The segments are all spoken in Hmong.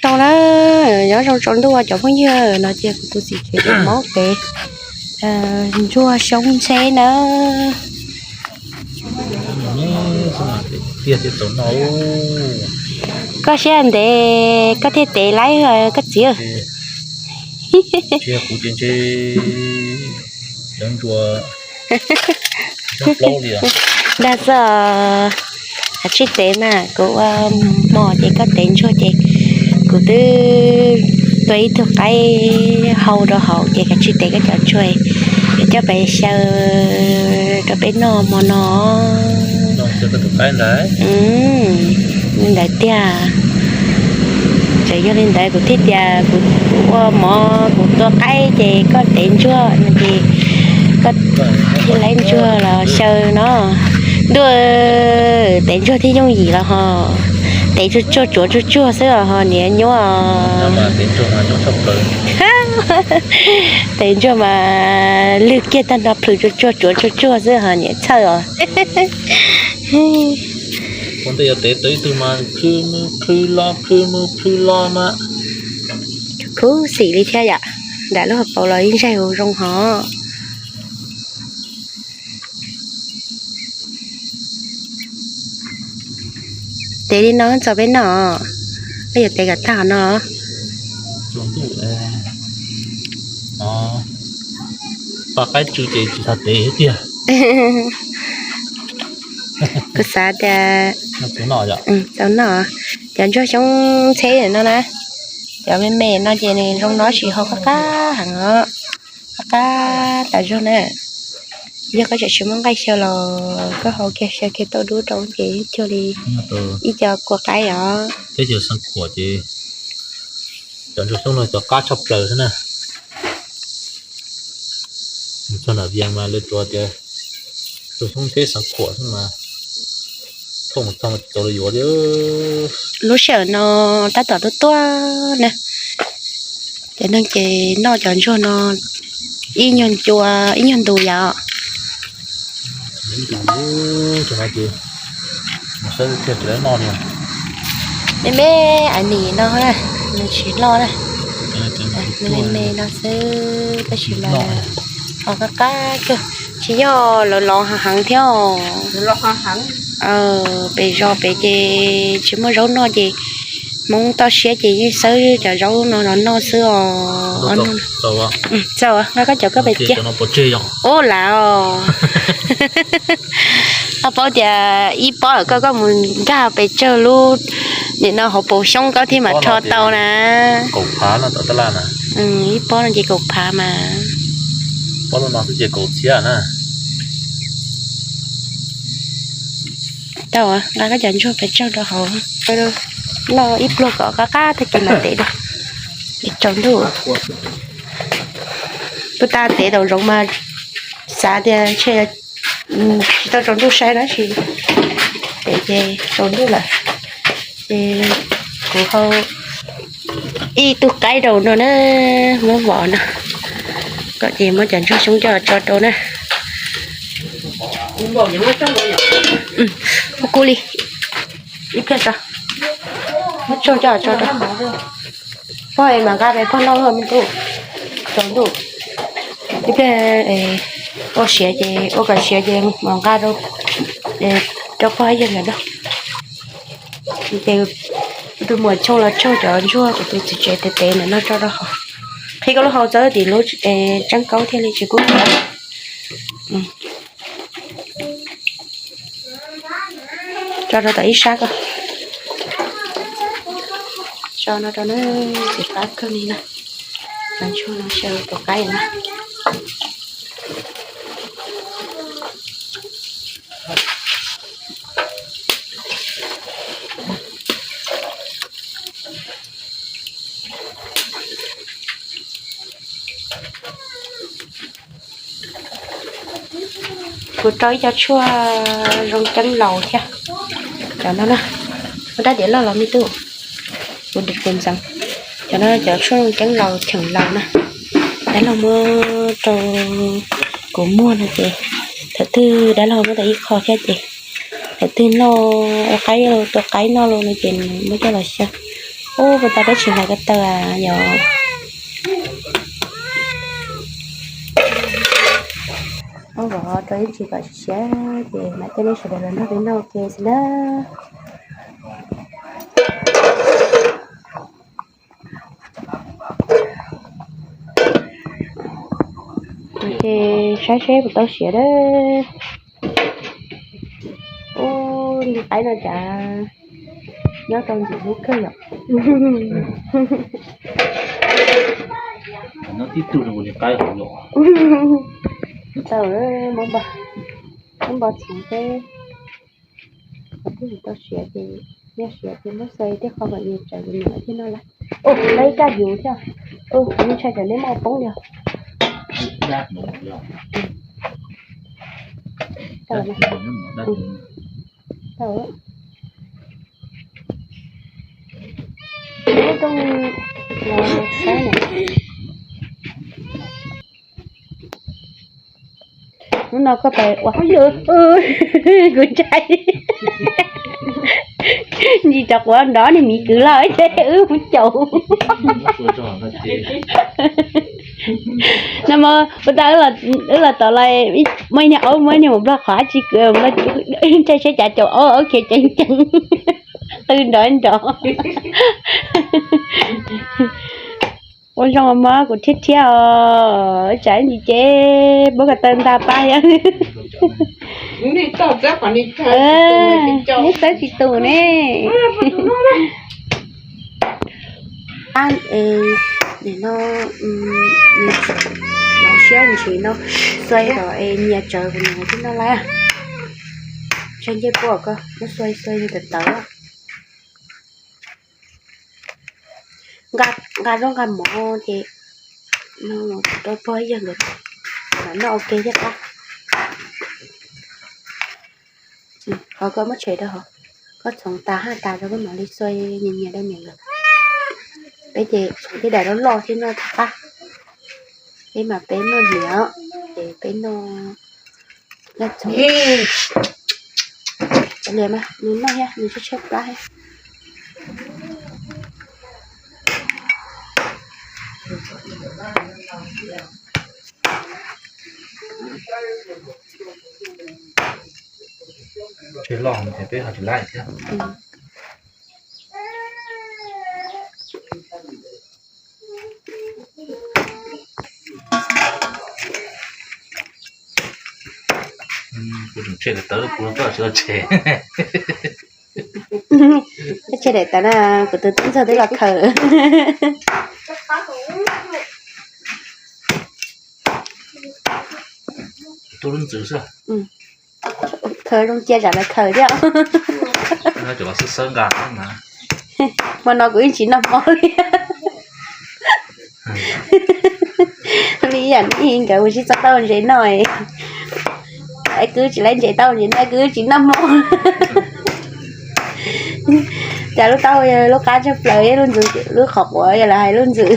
Zoo na, nyob zoo tsaus ntuj cov phooj ywg, no ces kuv tus txiv tsev mob kev ntsuag xyoob ntsheb na. Koj siab ntev koj thiaj tev laib koj txiv. Dag xwb, kav tsij tev mas kuv ua hmo ces koj tev ntsuag ces kuv twb tua ib tug qaib hau rau hauv ces kav tsij tev koj cov ntsuag, yuav coj pem xyaw rau peb noj hmo no. Li ntawd tiag. Tseem yog li ntawd kuv thiaj tias kuv ua hmo kuv tua qaib ces koj tev ntsuag no ces koj thiaj laib ntsuag los xyaw no. Ntuj, tev ntsuag thiaj yooj yim los ho. Tev tsuag tsuag tsuav tsuag tsuag xwb os ho niam nyuaj. Tev ntsuag mas lwg kiag tag nrho plhws tsuag tsuag tsuav tsuag tsuag xwb ho niam txhawj os. Ua ntej yog tev tau ib tug mas plhws mus plhws los plhws mus plhws los mas khuv xim li thiab yom. Nram lub hauv paus los ib ntsais zoo hov. Tev li no txog peb noj, peb yuav tev kom tag no. Paj qaib tsw ces tsis tas tev tiag. Kuv xav tias txaus noj, cov ntsuag xyoob ntsheb no na, cov me me no ces nws zoo no tsis hau qab qab heev os, qab qab tas zog na. Yog koj tseem tsis muaj nqaij xyaw los koj hau kiag xyaw kiag tauj dub rau ces cuag li ib co kua qaib os. Peb cov xeev khuam ces cov ntsuag xyoob no cov qab tshaj plaws xwb na. Mus txog nram Vias mas lawv tsuas tias ntsuag xyoob ntsheb xeev khuam xwb mas thauj mus txog mas tsis tau lawv yuav li. Lub sij hawm no tab tom tuaj tuaj na, ces neeg ces noj cov ntsuag no ib nyuag ncua ib nyuag ntus yom. Me me a nim no na, nws tsis loj na, nws me me no xwb tab sis mas ho qab qab kawg, tsis yog lawv los heev heev thiab. Pem zos pem ces tsis muaj zaub noj ces Hmoob toj siab ces yeej xawb cov zaub no los noj xwb os. Txaus, nqa koj cov koj pem tiag. Ub, lav os. Koj paub tias ib pob lawm koj, koj mus nkag pes tsawg lub nim no hauv paus xyoob koj thiaj mam rho tau na. Ib pob no ces kaum phav mas. Tau, nqa koj cov ntsuag pes tsawg rau hauv. Noj ib pluag kom qab qab tag kis mam tev dua. Tsaus ntuj, tuaj tag tev tau zoov mas xav tias ntshe tsis tau tsaus ntuj saib dab tsi, ces tsaus ntuj lawm. Ces kuv hau ib tug qaib rau no na, muab vov no, kom ces muab cov ntsuag xyoob coj tso rau na. Ua kuj li, ib pliag tso, muab tsaug coj tso rau. Pog es mam nqa pem pog noj luaj me tub, tsaus ntuj. Ib pliag ua siav ces ua kom siav ces mam nqa rau, rau pog yawg lawm na. Ces tus muam Tshoo los tsaug cov ntsuag kuv tus txiv tsev tev tev ntawm no tso rau hauv. Qhib koj lub hau txawb tim lub tseeb kaub thiaj li tsis kub. Tso rau tom ib sab ko. Tso no rau na, txiv qab kawg li na. Cov ntsuag no xyaw tus qaib na. Kuv rau ib co tshuaj zoo ceeb laus thiab. Cov no na, muaj dab diav loj los me tub, kuv dim kuv ntxeev. Cov no cov tshuaj zoo ceeb laus cheem laus na. Dab laug muab rau kuv muag no ces thaum twg dab laug muab tau ib qho thiab ces thaum twg noj ua qaib, tua qaib noj los no ces muab coj los xyaw. Ub, puas tau peb tsis hlais ko taw yom. Ub, vov rau ib ntsis kom siav ces mam coj nej sawv daws los nrog peb noj ua ke xwb na. Ces saib seb puas tau siav dab. Ub, li qaib no cas nyob tau ntxim hlub kawg yom. Tau, muab npo txhoov seb. Qhov twg tsis tau siav ces, yog siav ces muab xua tej qho kom nyias tsawv kom nyias thiaj noj lawm. Ua, lawv ib raj yuv thiab. Ua, kuv ntshai tsam neb muab poob li os. Tau, tau. Hnub no koj pais ua hauj lwm, kuv ntshai. Ntsis rau quav nrov niag miv kwv lawm ces wb mus caum. No mas ua tas wb los tom lawm, muaj ib niag aub muab niag mus nplog qhov dab tsi kwv, ntshai seb cav caum aub, aub khiav ceev ceev, qw nrov nrov. Ua zoo mas kuv thiab thiab os, tsam ntsis ces muab ko taw nta pab thiab. Neb txawb tsis tus ne. Ab, nim no los siab ntsis no, xuai kom nyias tsawv kuv niam thiaj noj lawm. Tsawg ncej puab ko, muab xuai xuai tawv tawv. Nqa zaub nqa mov ces rau pog yawg nkawd mam noj ua ke thiaj qab. Qhov koj muab tshem rau hauv, koj txhoov tas haj tas rau koj mam li xuai nyias nyias rau niam nkawd. Peb ces txhoov tej daim loj loj thiaj noj thiaj qab. Peb mas peb noj hniav, ces peb noj nyob txhoov. Kav liam mas nws noj thiab nws tshaib tshaib plab thiab. Tseg loj ces peb ho tsis laib thiab. Kuv tseem tshem daim tawv, kuv tsis tau tshem. Tshem daim tawv na, kuv tus tub ntxawg twb los khaws. Tub lub ntxwv xwb. Khaws zoo cia tsam lawv khaws thiab. Hmo no kuv yeej tsis noj hmo li. Li yam nkawd mus sib txog tau ntses noj, kwv tsis laib ntses tau ntses noj, kwv tsis noj hmo. Cas lub taub hau yog lub qab tshaj plaws, lub ntxwv, lub qhov quav yog lawv hais lub ntxwv.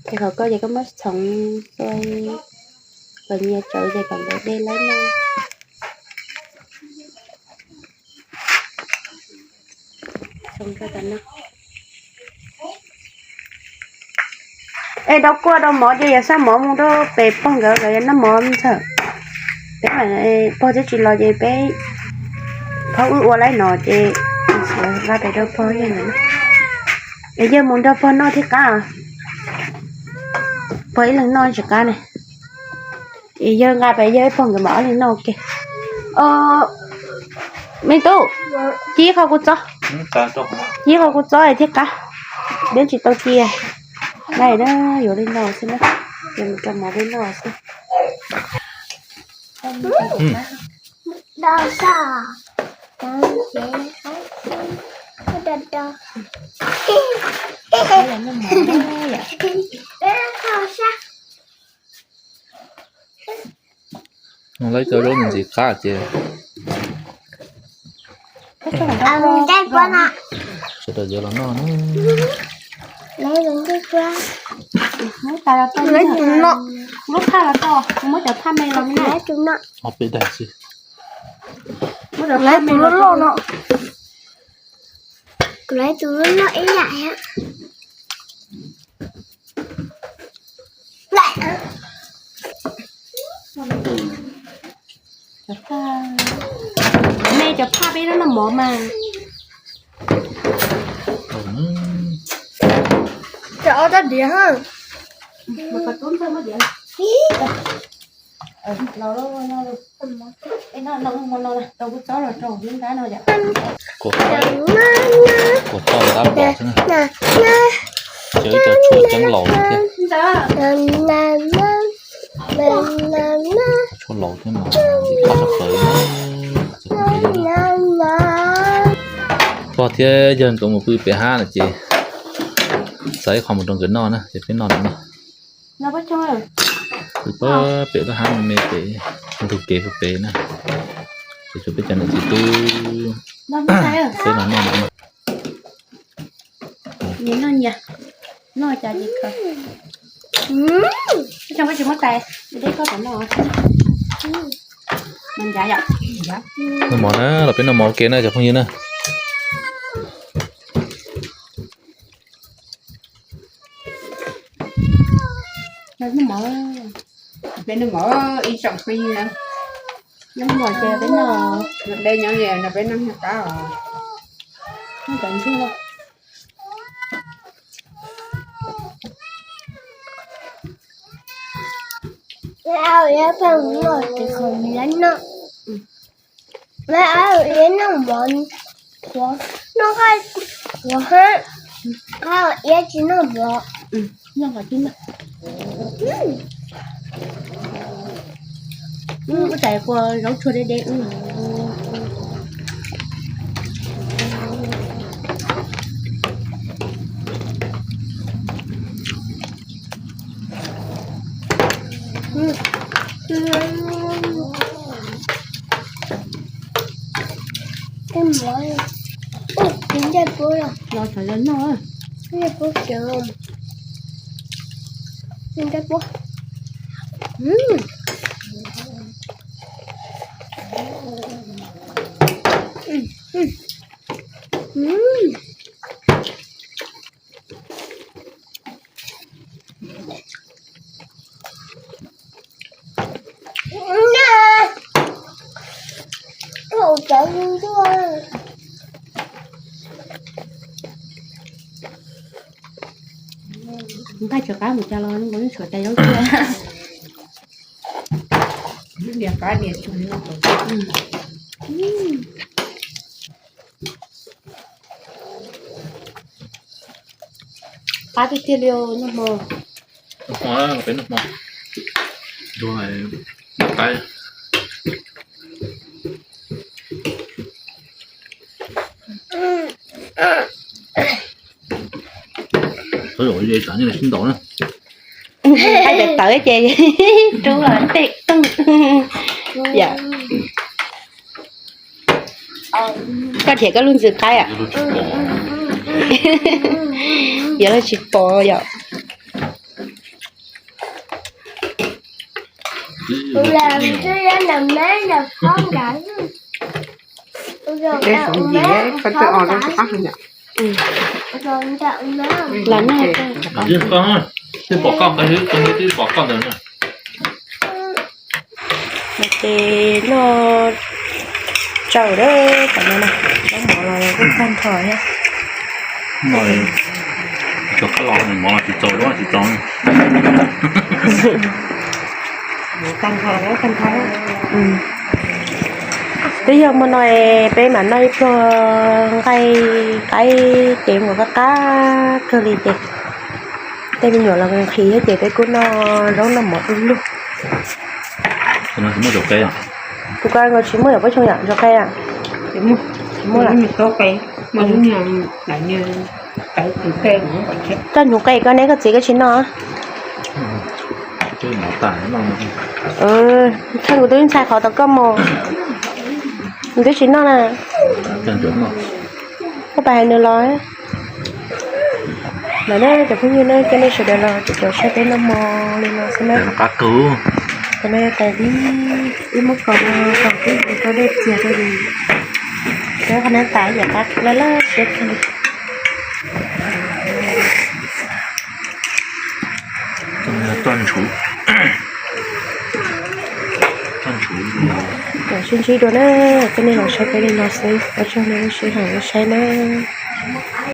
Ces qhov koj ces koj muab txhoov xuai kom nyias tsawv ces kom nkawd de laib noj. Es rau kuaj rau mov ces yog xa mov mus rau pem pog nkawd, nkawd yuav noj mov ntxawm. Peb mam, pog twb tsis los ces peb phob wb ua laib no ces nqa pem rau pog yawg nkawd. Es yawg mus nrog pog noj thiaj qab. Pog ib leeg noj tsis qab ne. Es yawg nqa pem yawg ib pog nkawd mam ob leeg noj ua ke. Me tub, ci qho kuv txob, ci qho kuv txob thiaj qab. Deb tsis tau cia. Nai na, yuav li no xwb na, yuav mus rau mov li no xwb. Laib cov zaub ntxim qab ces sawv daws yuav los noj. Lub phaj los tau, muab cov phaj me los, ob peb daim xwb. Kuv lawv tus loj loj no. Kuv lawv tus loj loj ib yam thiab. Me cov phaj peb lub noj mov mas. Cov ob rab diav ha. Kuv tau tab pos xwb na. Cov ib co tshuaj ceeb laus no thiab. Tshuaj laus thiab mas ib qho rau qawv. Pog thiab yawg nkawd mus pw pem hab no ces xav ib qho mus rau nkawd noj na ces peb noj no. Pw pem lub hab me me pem ntug kev pem na. Ces tshuav peb cov niam txiv tub peb los noj no. Noj cas ces khaws. Ib tsoom koj tsis muab tais, deb koj tom noj. Noj mov na, los peb noj mov ua ke na cov phooj ywg na. Peb noj mov, ib tsoom phooj ywg na. Noj mov ces peb noj, noj deb nyob li no peb noj nyuag qab os. Noj cov ntsuag. Noj mov qhuav, noj qab qhuav hab, qab iab tsis noj mov. Noj qhov tib noj. Ua tais kua zaub tsuag deb deb. Tej mov, ua, tis ncaij puab los, los sawv daws noj, ncaij puab sawv, tis ncaij puab. Nqaij tsw qab mus cas los nkaus yeej tshuav tais zaub tsuag. Qab tiag tiag li noj hmo. Noj hmo, peb noj hmo. Noj qaib. Txhob zaum li, tsam nyuj sib ntaus na. Qaib tawv tawv ces rub los tej qeej. Yom. Koj thiam koj lub ntxwv qaib am? Yuav luag tsis pom yom. Los noj. Twb pom koj ntawd na. Ces noj tsau lawm tam no na, zaub mov los kuj tag nrho thiab. Cov kab los mov los tsis txaus, zaub tsis txaus. Tag nrho, tag nrho. Twb yog hmo no peb mam noj ib pluag nqaij qaib ces mus qab qab kawg li ces tej me nyuam los nqhis thiab ces peb kuj noj zaub noj mov ib lug. Tus ko nkaus tsis muaj yom, pab xyoo yom, zov qe yom? Tsis muaj lawm. Koj hnyuv qe koj neb koj txiv koj tsis noj. Thaij kuv twb ntshai qhov tau koj mus, nws twb tsis noj na. Koj pais hais nws los. Lawm na cov phooj ywg na, coj nej sawv daws los ces cov saib peb noj hmo li no xwb na. Qab kawg. Tam no yog tais vib ib muab kos no kom peb tus rau dej txias rau yus. Qhov no tas yam qab lawm lawm siab kawg li. Sib ntsib dua na, coj nej los saib peb li no xwb, ua tsaug nej lub sij hawm saib na.